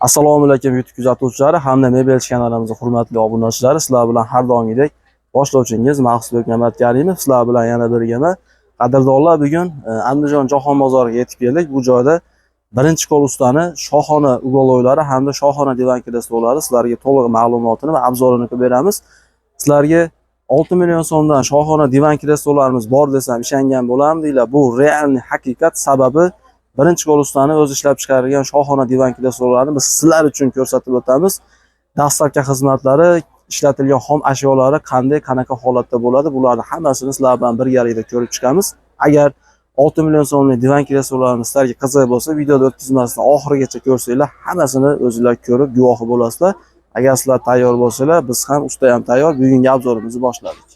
Assalomu alaykum, YouTube kuzatuvchilari hamda Mebelchi kanalimizning hurmatli obunachilari. Sizlar bilan har doimgidek boshlovchingiz Maqsudbek Mamatkarimov. Sizlar bilan yana birgaman. Qadrdonlar, bugun Andijon jahon bozoriga yetib keldik. Bu joyda birinchi qo'l ustani shohona уголок lari hamda shohona divan kreslolari sizlarga to'liq ma'lumotini va обзор ini qilib beramiz. Sizlarga 6 million so'mdan shohona divan kreslolarimiz bor desam, ishongan bo'larmidinglar? Bu реальный haqiqat. Sababi, birinchi qo'l ustani o'zi ishlab chiqargan shohona divan kreslolarini biz sizlar uchun ko'rsatib o'tamiz. Доставка xizmatlari, ishlatilgan xom ashyolari qanday, qanaqa holatda bo'ladi, bularni hammasini sizlar bilan birgalikda ko'rib chiqamiz. Agar 6 million so'mlik divan kreslolarimiz sizlarga qiziq bo'lsa, videoni o'tkazmasdan oxirigacha ko'rsanglar, hammasini o'zinglar ko'rib guvohi bo'lasizlar. Agar sizlar tayyor bo'lsanglar, biz ham, usta ham tayyor. Bugungi обзор imizni boshladik.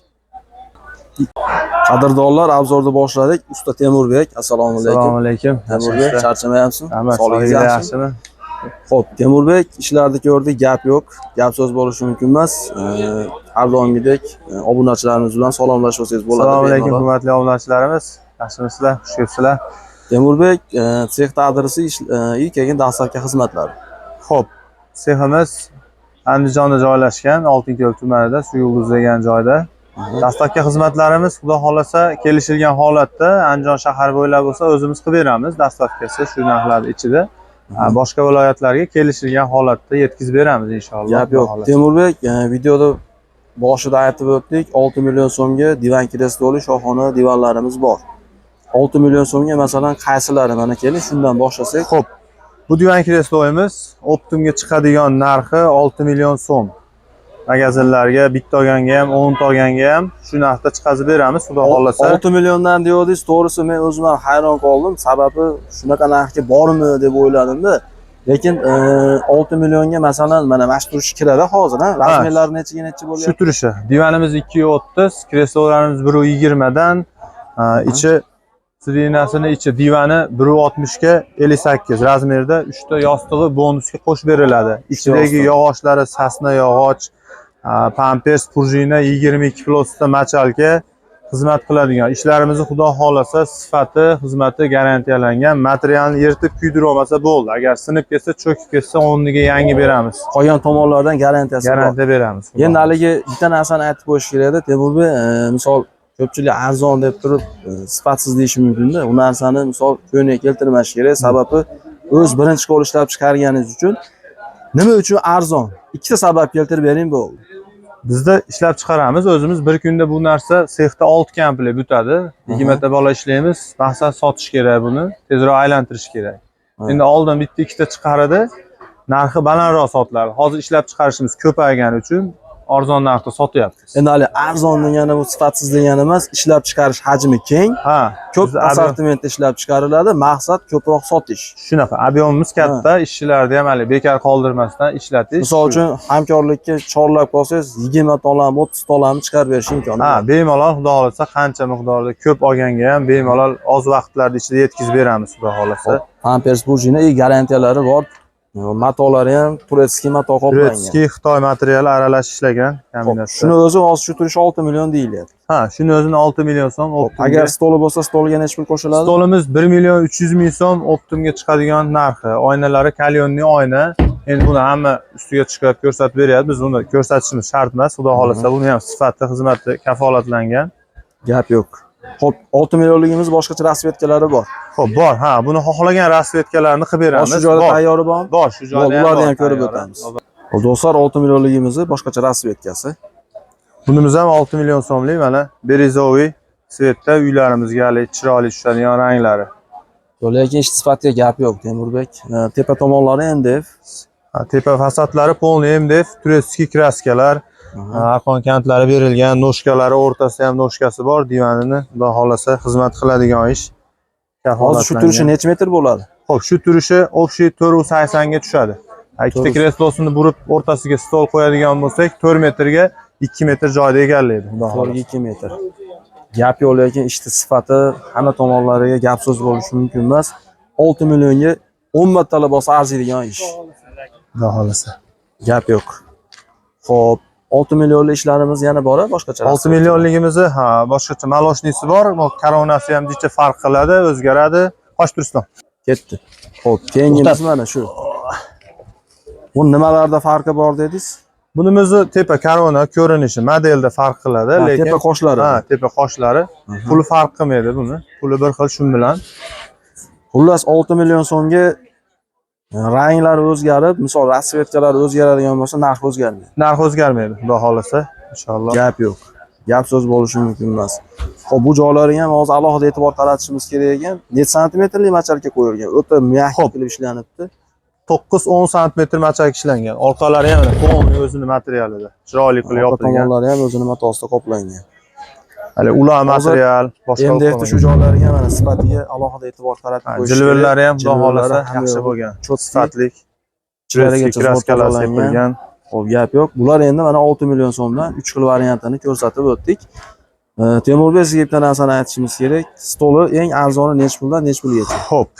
Qadrdonlar, обзор ni boshladik. Usta Temurbek, assalomu alaykum. Assalomu alaykum. Temurbek, charchamayapsizmi? Rahmat, Sog'ligingiz sog'ligingiz yaxshimi? yaxshimi? Xo'p, Temurbek, ishlarni ko'rdik, gap yo'q. Gap so'z bo'lishi mumkin emas. Har doimgidek obunachilarimiz bilan salomlashib olsangiz bo'ladi. Assalomu alaykum, bemalol. hurmatli obunachilarimiz. Yaxshimisizlar? Xush kelibsizlar. Temurbek, sexda adresi и keyin доставка xizmatlari. Xo'p, seximiz Andijonda joylashgan, Oltinko'l tumanida, Suyulduz degan joyda. Доставка xizmatlarimiz, xudo xolasa, kelishilgan holatda Andijon shahar bo'ylab bo'lsa, o'zimiz qilib beramiz доставка si shu narxlar ichida. Ha, boshqa viloyatlarga kelishilgan holatda yetkazib beramiz inshaalloh. Gap Xudo yo'q. xohlasa. Temurbek, videoda boshida aytib o'tdik, 6 million so'mga divan kresloli shohona divanlarimiz bor. 6 million so'mga, masalan, qaysilari? Mana keling, shundan boshlasak. Xo'p, bu divan kresloimiz оптом ga chiqadigan narxi 6 million so'm. Magazinlarga bitta olganga ham, 10 ta olganga ham shu narxda chiqazib beramiz, xudo xohlasa. 6 milliondan deyordingiz, to'g'risi men o'zim ham hayron qoldim. Sababi, shunaqa narxga bormi deb o'yladimda. Lekin 6 millionga, masalan, mana shu turishi kiradi hozir, ha? Размер lari nechiga nechi Shu bo'lyapti? turishi. Divanimiz 2.30, kreslolarimiz 1.20 dan, ichi сиденья sini ichi divani 1.60 ga 58 размер da 3 ta yostig'i bonusga qo'shib beriladi. Ichidagi yostig'i. yog'ochlari сосна yog'och, pampers, пружина, 22 плоский мочалка xizmat qiladigan. Ishlarimizni, xudo xolasa, sifati, xizmati garantiyalangan. Materialni yirtib kuydirib olmasa bo'ldi. Agar sinib ketsa, cho'kib ketsa, o'rniga yangi beramiz. Qolgan tomonlardan garantiyasi bor. Garantiya beramiz, xudo Endi xohlasa. haligi bitta narsani aytib qo'yish kerak edi, Temurbek, misol, ko'pchilik arzon deb turib sifatsiz deyishi mumkinda. U narsani, misol, ko'ngilga keltirmash kerak. Sababi, o'z birinchi qo'l ishlab chiqarganingiz uchun nima uchun arzon? Ikkita sabab keltirib bering, bo'ldi. Bizda ishlab chiqaramiz o'zimiz. Bir kunda bu narsa sexda 6 komplekt bitadi. 20 ta bola ishlaymiz. Maqsad sotish kerak buni, tezroq aylantirish kerak. Endi oldin bitta ikkita chiqaradi, narxi balandroq sotiladi. Hozir ishlab chiqarishimiz ko'paygani uchun arzon narxda sotyapmiz. Endi hali arzon degani bu sifatsiz degani emas, ishlab chiqarish hajmi keng, ko'p bizda assortimentda ishlab chiqariladi, maqsad ko'proq sotish. Shunaqa, объем imiz katta, ishchilarni ham hali bekor qoldirmasdan ishlatish. Misol uchun, hamkorlikka chorlab qolsangiz, 20 tolami, 30 tolami chiqarib berish imkoni Ha, bor. bemalol, xudo xohlasa, qancha miqdorda ko'p olganga ham bemalol oz vaqtlarda ichida yetkazib beramiz, xudo xohlasa. Pampers, пружина и garantiyalari bor. Matolari ham турецкий mato qoplangan. Турецкий, Xitoy materiali aralash ishlagan kombinatsiya. Shuni o'zi hozir shu turishi 6 million deyilyapti. Ha, shuni o'zini 6 million so'm оптом ga. Agar stoli bo'lsa, stoliga necha pul qo'shiladi? Stolimiz 1 million 300 ming so'm оптом ga chiqadigan narxi. Oynalari каленый oyna. Endi buni hamma ustiga chiqib ko'rsatib beryapti. Biz uni ko'rsatishimiz shart emas. Xudo xohlasa, buni ham sifati, xizmati kafolatlangan. Gap yo'q. Xo'p, 6 millionligimiz boshqacha расцветка lari bor. Xo'p, bor. Ha, buni xohlagan расцветка larni qilib beramiz. Shu joyda Bor. tayyori bormi? Bor, shu joyda ham Ularni bor ham ko'rib tayyori. o'tamiz. Xo'p, do'stlar, 6 millionligimizni boshqacha расцветка si. Bunimiz ham 6 million so'mlik, mana бирюзовый цвет da uylarimizga hali chiroyli tushadigan ranglari. Lekin ish sifatiga gap yo'q, Temurbek. Tepa tomonlari MDF. Ha, tepa fasadlari полный MDF, турецкий краска lar, arqon kantlari berilgan, ножка lari, o'rtasida ham ножка si bor, divanini, xudo xolasa, xizmat qiladigan ish. Hozir shu turishi necha metr bo'ladi? Xo'p, shu turishi общий 480 ga tushadi. Ha, ikkita kreslosini burib o'rtasiga stol qo'yadigan bo'lsak, 4 metrga 2 metr joyda egallaydi, xudo To'rtga xohlasa. 2 metr. Gap yo'q, lekin ishni sifati hamma tomonlariga gap so'z bo'lishi mumkin emas. 6 millionga 10 martalab bo'lsa arziydigan ish. Xudo xohlasa. Gap yo'q. Xo'p, 6 millionlik ishlarimiz yana bor, boshqacha. 6 millionligimizni, ha, boshqacha молочный si bor, bu koronasi ham jicha farq qiladi, o'zgaradi. Xo'sh, Turiston. Ketdi. Xo'p, keyingimiz mana shu. Bu nimalarda farqi bor dedingiz? Bunimizni tepa korona ko'rinishi modelda farq qiladi, Ha, lekin tepa qoshlari. Ha, tepa qoshlari Aha. puli farq qilmaydi buni. Puli bir xil shun bilan. Xullas 6 million so'mga ranglari o'zgarib, misol расцветка lari o'zgaradigan bo'lsa, narx o'zgarmaydi. Narx o'zgarmaydi, xudo xolasa, inshaalloh. Gap yo'q. Gap so'z bo'lishi mumkin emas. Xo'p, bu joylariga ham hozir alohida e'tibor qaratishimiz kerak ekan. Necha santimetrli мочалка qo'yilgan? O'ta мягкий qilib ishlanibdi. 9-10 santimetr мочалка ishlangan. Orqalari ham mana полный o'zini materialida. Chiroyli qilib Orqa yopilgan. tomonlari ham o'zini matosida qoplangan. Hali ular Hozir material, boshqa MDF shu joylariga mana sifatiga alohida e'tibor qaratib qo'yish kerak. Jilvalari ham xudo Jilvalari xolasa hamma yaxshi yo'q. bo'lgan. Чёткий. Sifatli. Ichlarigacha zo'r Краска lar tozalangan. sepilgan. Xo'p, gap yo'q. Bular endi mana 6 million so'mdan 3 xil variantini ko'rsatib o'tdik. Temurbek, sizga bitta narsani aytishimiz kerak. Stoli eng arzoni nechi puldan nechi pulgacha? Xo'p,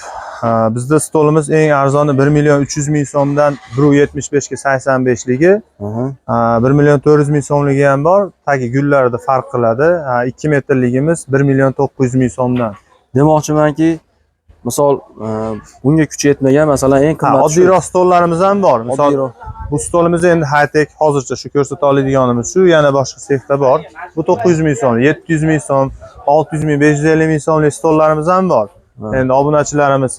ha, bizda stolimiz eng arzoni 1 million 300 ming so'mdan 1.75 ga 85 ligi, Aha. ha, 1 million 400 ming so'mligi ham bor. Tagi gullarida farq qiladi. Ha, 2 metrligimiz 1 million 900 ming so'mdan. Demoqchimanki, misol bunga kuchi yetmagan, masalan, eng Ha, qimmat oddiyroq stollarimiz ham bor. Misol oddiyroq. bu stolimiz endi high-tech hozircha shu ko'rsata oladiganimiz shu, yana boshqa sexda bor. Bu 900 ming so'm, 700 ming so'm, 600 ming, 550 ming so'mlik stollarimiz ham bor. Ha. Endi obunachilarimiz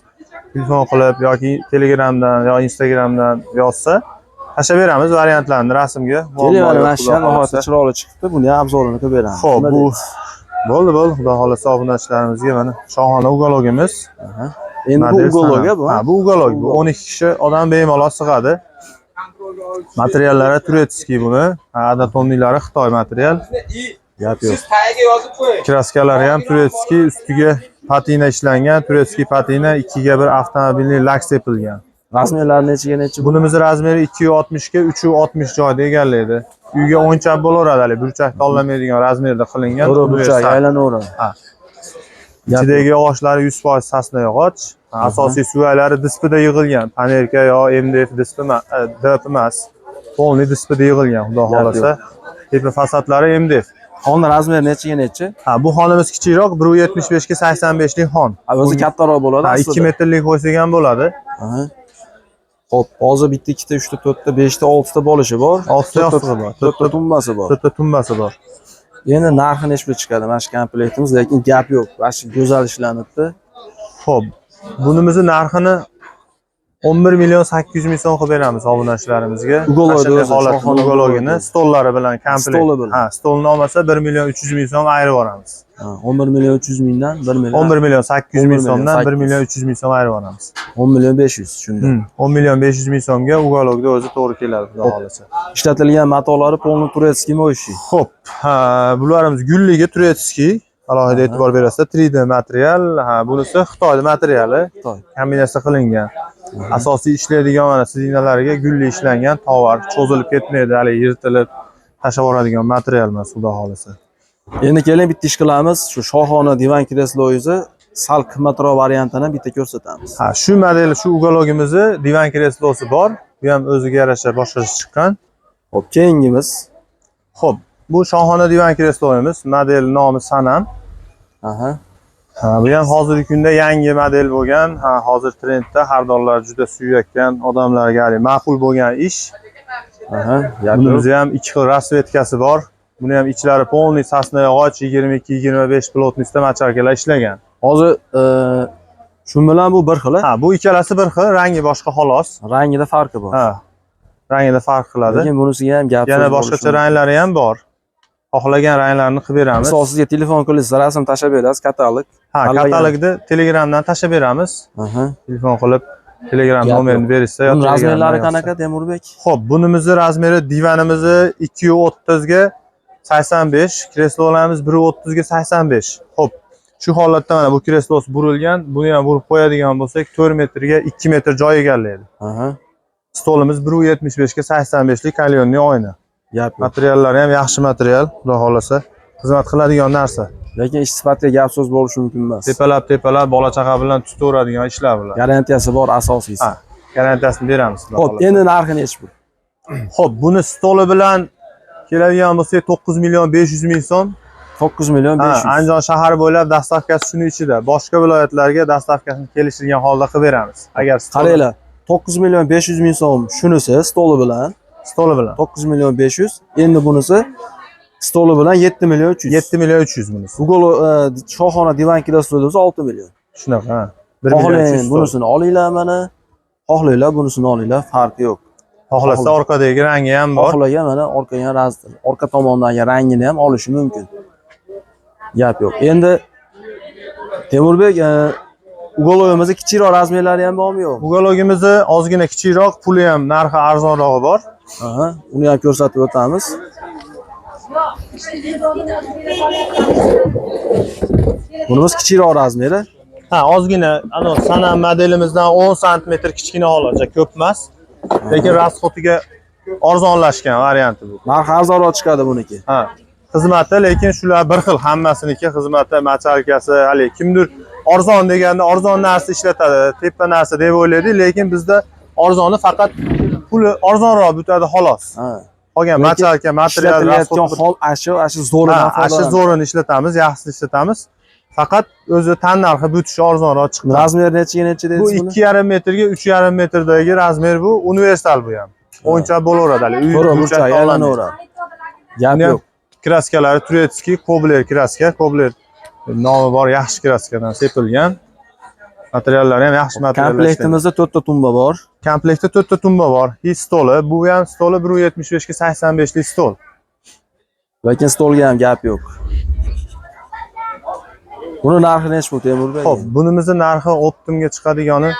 telefon qilib yoki Telegramdan yo Instagramdan yozsa, tashlab beramiz variantlarni rasmga. Keling, Muammo mana yo'q, mana shu xudo ham nihoyatda xohlasa. chiroyli chiqibdi. Buni ham обзор ini qilib beramiz. Xo'p, Nima bu deysiz? bo'ldi, bo'ldi. Xudo xolasa obunachilarimizga mana shohona уголок imiz. Aha. Endi bu Model уголок sanam. bu. Ha, bu уголок. Bu Уголок. 12 kishi odam bemalol sig'adi. Materiallari турецкий buni. Ha, однотонный lari Xitoy material. Gap yo'q. Siz tagiga yozib qo'ying. Краска lari ham турецкий, ustiga patina ishlangan, турецкий patina, 2ga 1 avtomobilli lak sepilgan. Размер lari nechiga nechi bu? Bunimiz размер i 260 ga 360 joyda egallaydi. Uyga o'ngchap bo'laveradi, hali burchak tanlamaydigan размер da qilingan. To'g'ri, burchak Universal. aylanaveradi. Ha. Ichidagi yog'ochlari 100% сосна yog'och. Asosiy suvaklari dispida yig'ilgan. Панелька yo MDF dispi DP emas. Полный dispida yig'ilgan, xudo Gap xolasa. Tepa fasadlari MDF. Xona размер nechiga nechi? Ha, bu xonamiz kichikroq, 1.75 ga 85 lik xon. Ha, o'zi kattaroq bo'ladi Ha, aslida. 2 metrlik qo'ysak ham bo'ladi. Aha. Xo'p, hozir bitta, ikkita, uchta, to'rtta, beshta, oltita bolishi bor. Oltita yostig'i bor. To'rtta tumbasi bor. To'rtta tumbasi bor. Endi narxi nechi pul chiqadi mana shu komplektimiz, lekin gap yo'q. Mana shu go'zal ishlanibdi. Xo'p, bunimizni narxini 11 million 800 ming so'm qilib beramiz obunachilarimizga. Уголок Mana shunday o'zi, holatda shohona уголок ini уголок i. stollari bilan komplekt. Stoli bilan. Ha, stolni olmasa 1 million 300 ming so'm ayirib yuboramiz. Ha, 11 million 300 mingdan 1 million 11 million 800 ming 11 million so'mdan 1 800. million 300 ming so'm ayirib yuboramiz. 10 million 500 shunda. 10 million 500 ming so'mga уголок da o'zi to'g'ri keladi, xudo xohlasa. Ishlatilgan matolari полный турецкий mi o'shi? Xo'p, ha, bularimiz gulligi турецкий. Alohida e'tibor berasizlar, 3D material, ha, bunisi Xitoy materiali. Xitoy. Kombinatsiya qilingan. Asosiy ishlaydigan mana сиденья lariga gulli ishlangan tovar, cho'zilib ketmaydi, hali yirtilib tashlab yuboradigan material emas, xudo xohlasa. Endi keling bitta ish qilamiz. Shu shohona divan kresloyingizni sal qimmatroq variantini bitta ko'rsatamiz. Ha, shu model, shu уголок imizni divan kreslosi bor. Bu ham o'ziga yarasha boshqacha chiqqan. Xo'p, keyingimiz. Xo'p, bu shohona divan kresloyimiz, model nomi Sanam. Aha. Ha, bu ham hozirgi kunda yangi model bo'lgan. Ha, hozir trendda xaridorlar juda suyayotgan, odamlarga hali ma'qul bo'lgan ish. Aha. Gap yo'q. Bunimizni ham ikki xil расцветка si bor. Buni ham ichlari полный сосна yog'och, 22-25 плотность da мочалка lar ishlagan. Hozir shu bilan bu bir xil, Ha, bu ikkalasi bir xil, rangi boshqa xolos. rangida farqi bor. Ha. Rangida farq qiladi. Lekin bunisiga ham gap Yana so'z boshqacha bo'lishi ranglari ham bor. Xohlagan ranglarni qilib beramiz. Misol sizga telefon qilsangiz rasm tashlab berasiz, katalog. Ha, tanlagan- katalogni Telegramdan tashlab beramiz. Aha. Telefon qilib Telegram Gap nomerini yo'q. berishsa yo Buning Telegramdan размер lari yozsa. qanaqa, Temurbek? Xo'p, bunimizni размер i divanimizni 2.30 ga 85, kreslolarimiz 1.30 ga 85. Xo'p, shu holatda mana bu kreslosi burilgan, buni ham burib qo'yadigan bo'lsak, 4 metrga 2 metr joy egallaydi. Aha. Stolimiz 1.75 ga 85 lik каленый oyna. Gap yo'q. Materiallari ham yaxshi material, xudo xohlasa xizmat qiladigan narsa. Lekin ish sifatiga gap so'z bo'lishi mumkin emas. Tepalab tepalab bola chaqa bilan tutaveradigan ishlar bular. Garantiyasi bor asosiysi. Ha, garantiyasini beramiz xudo Xo'p, xohlasa. endi narxi nechi pul? Xo'p, buni stoli bilan keladigan bo'lsak 9 million 500 ming so'm. 9 million Ha, 500. Andijon shahari bo'ylab доставка si shuni ichida. Boshqa viloyatlarga доставка sini kelishilgan holda qilib beramiz. Agar Qaranglar, 9 million 500 ming so'm shunisi stoli bilan. Stoli bilan. 9 million 500. Endi bunisi stoli bilan 7 million 300. 7 million 300 bunisi. Google shohona divan kreslo bo'lsa 6 million. Shunaqa, ha. 1 million Xohlang 300 stol. bunisini olinglar mana. Xohlanglar bunisini olinglar, farqi yo'q. Xohlasa orqadagi rangi ham bor. Xohlagan mana orqaga razdir. Orqa tomondagi rangini ham olishi mumkin. Gap yo'q. Endi Temurbek, ugolovimizni kichikroq razmerlari ham bormi yo'q? Ugalogimizni ozgina kichikroq, puli ham narxi arzonrog'i bor. Aha, uni ham ko'rsatib o'tamiz. Bunimiz kichikroq razmeri. Ha, ozgina ano sana modelimizdan 10 sm kichkina xolos, ko'p emas. Lekin расходiga arzonlashgan varianti bu. Narxi arzonroq chiqadi buniki. Ha. Xizmati lekin shular bir xil hammasiniki xizmati, machalkasi, hali kimdir arzon deganda arzon narsa ishlatadi, tepa narsa deb o'ylaydi, lekin bizda arzoni faqat puli arzonroq bitadi xolos. Ha. Qolgan Lekin machalka, material, Ishlatilayotgan расход hol ashu zo'rini Ha, ashi zo'rini ishlatamiz, yaxshisini ishlatamiz. Faqat o'zi tan narxi butishi arzonroq chiqdi. Razmer nechiga necha Bu dedingiz buni? 2,5 metrga 3,5 metrdagi razmer bu universal bu ham. O'ncha bo'laveradi hali. Uy To'g'ri, burchak burchak olamiz. aylanaveradi. Gap Buni ham yo'q. Kraskalari турецкий, Kobler kraska, Kobler nomi bor, yaxshi kraskadan sepilgan. Materiallari ham yaxshi materiallar. Komplektimizda 4 ta tumba bor. Komplektda 4 ta tumba bor. Hi stoli, bu ham stoli 1.75 ga 85 lik stol. Lekin stolga ham gap yo'q. Buni narxi nechi bu Temurbek? Xo'p, bunimizni narxi optimga chiqadigani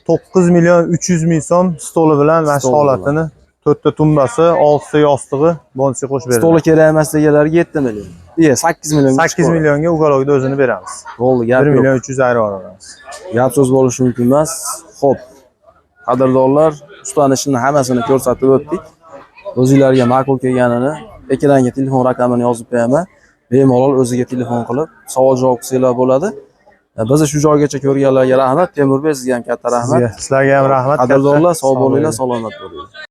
9 million 300 ming so'm stoli bilan mana shu Stoli bilan. holatini 4 ta tumbasi, 6 ta yostig'i bonusga qo'shib beriladi. Stoli kerak emas deganlarga 7 million. Iye, 8 millionga 8 chiqaveradi. millionga ugalogda o'zini beramiz. Bo'ldi, gap 1 yo'q. million 300 ayirib yuboramiz. Gap so'z bo'lishi mumkin emas. Xo'p. Qadrdonlar, ustani ishini hammasini ko'rsatib o'tdik. O'zinglarga ma'qul kelganini ekranga telefon raqamini yozib qo'yaman. Bemalol o'ziga telefon qilib savol javob qilsanglar bo'ladi. Bizni shu joygacha ko'rganlarga rahmat. Temurbek, sizga ham katta rahmat. Sizlarga ham rahmat. Qadrdonlar, Katta. sog' bo'linglar, salomat bo'linglar.